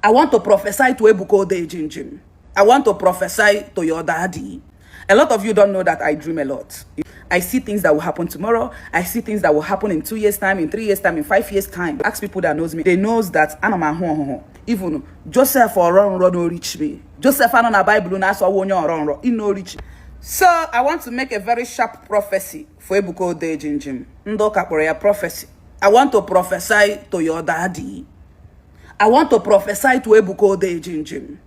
I want to prophesy to Ebuka Jinjim. I want to prophesy to your daddy. A lot of you don't know that I dream a lot. I see things that will happen tomorrow. I see things that will happen in 2 years' time, in 3 years' time, in 5 years' time. Ask people that knows me. They knows that even Joseph or no reach me. Joseph and a Bible na so wonyo in no reach. So I want to make a very sharp prophecy for Ebuka Jinjim. Ndoka Korea prophecy. I want to prophesy to your daddy. I want to prophesy to Ebuka Jinjim.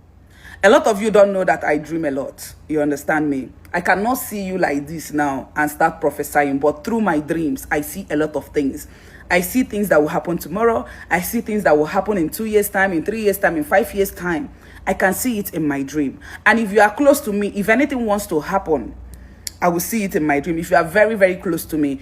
A lot of you don't know that I dream a lot. You understand me? I cannot see you like this now and start prophesying, but through my dreams, I see a lot of things. I see things that will happen tomorrow. I see things that will happen in 2 years' time, in 3 years' time, in 5 years' time. I can see it in my dream. And if you are close to me, if anything wants to happen, I will see it in my dream. If you are very, very close to me,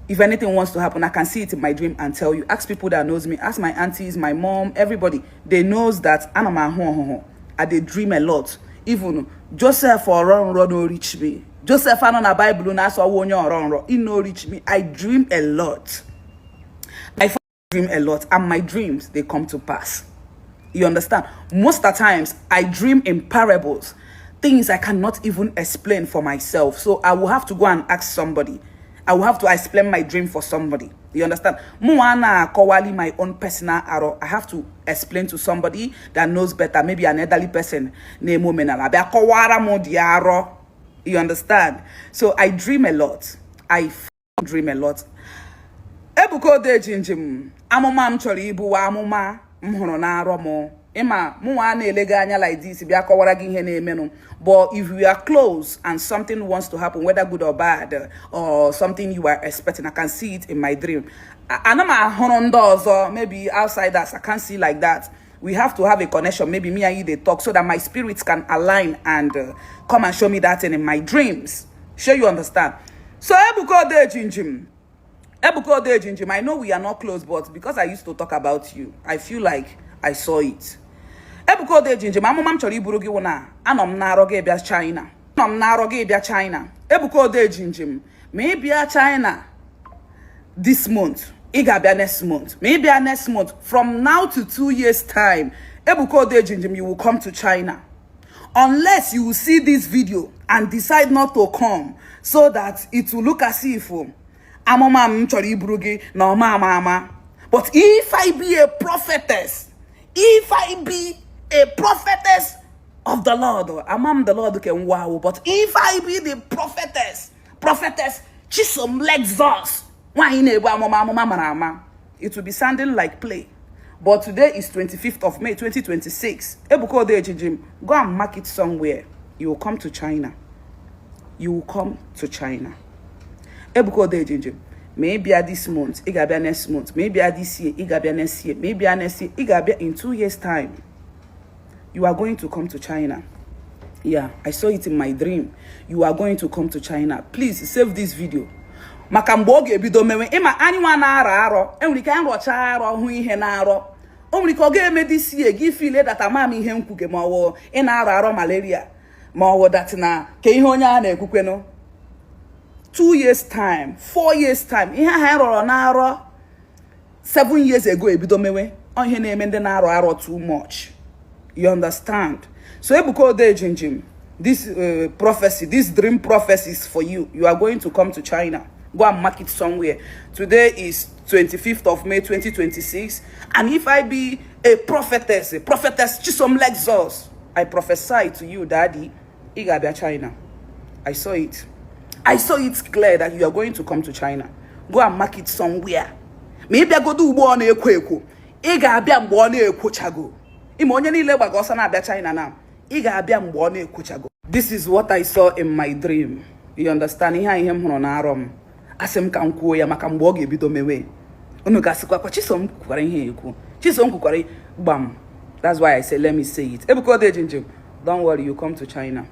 if anything wants to happen, I can see it in my dream and tell you. Ask people that knows me. Ask my aunties, my mom, everybody. They knows that I they dream a lot. Even Joseph or no reach me. Joseph and a Bible na so wonyo in no reach me. I dream a lot. I dream a lot, and my dreams they come to pass. You understand? Most of the times I dream in parables, things I cannot even explain for myself. So I will have to go and ask somebody. I will have to explain my dream for somebody. You understand? Muana kowali my own personal arrow. I have to explain to somebody that knows better. Maybe an elderly person. You understand? So I dream a lot. I dream a lot. Ebuka Jinjim. Amuma mchori ibu wa amuma mhono na aro mo. Ima muana elega anya like this. But if we are close and something wants to happen, whether good or bad, or something you are expecting, I can see it in my dream. I know my doors or maybe outsiders, I can't see like that. We have to have a connection. Maybe me and you they talk so that my spirits can align and come and show me that in my dreams. Sure you understand? So Ebuka Jinjim. Ebuka Jinjim. I know we are not close, but because I used to talk about you, I feel like I saw it. Ebuka Jinjim, amụma m chọrọ iburu gị wụna anọ m na-arọ gị bịa China. Anọ m na-arọ gị bịa China. Ebuka Jinjim, ma ị bịa China this month, ị ga-abịa next month. Ma ị bịa next month, from now to 2 years time, Ebuka Jinjim, you will come to China. Unless you will see this video and decide not to come, so that it will look as if amụma m chọrọ iburu gị na ọma ama. But if I be a prophetess, if I be a prophetess of the Lord, among the Lord can wow. But if I be the prophetess Chisom Lexus, it will be sounding like play. But today is 25th of May 2026. Ebuka Jinjim, go and mark it somewhere. You will come to China. You will come to China. Ebuka Jinjim. Maybe this month, it be next month. Maybe this year, it be next year. Maybe next year, it be in 2 years' time. You are going to come to China. Yeah, I saw it in my dream. You are going to come to China. Please save this video. Makamboge ebido mewe. Ema anyone na aro. Enwere ka nrocha aro hu ihe na aro. Onwere ka oge eme this year. Give feel that amam ihe nkwuge ma wo ị na aro malaria. Ma wo that na ke ihe onye a na ekwukwe no. 2 years time, 4 years time. Ihe ha roro na aro 7 years ago ebido mewe. On ihe na-eme ndị na aro too much. You understand? So Ebuka Jinjim, this prophecy, this dream prophecy is for you. You are going to come to China. Go and mark it somewhere. Today is 25th of May 2026. And if I be a prophetess Chisom Lexus, I prophesy to you, Daddy, Igabia China. I saw it. I saw it clear that you are going to come to China. Go and mark it somewhere. Maybe I go do one equeko. Igabia mbone ekwochago. China. This is what I saw in my dream. You understand? Asem kan kuo ya maka mgbe oge ebido mewe. Unu gasikwa kwa Chisom kukwara ihe ekwu. Chisom kukwara bam. That's why I say let me say it. Ebuka Jinjim, don't worry, you come to China.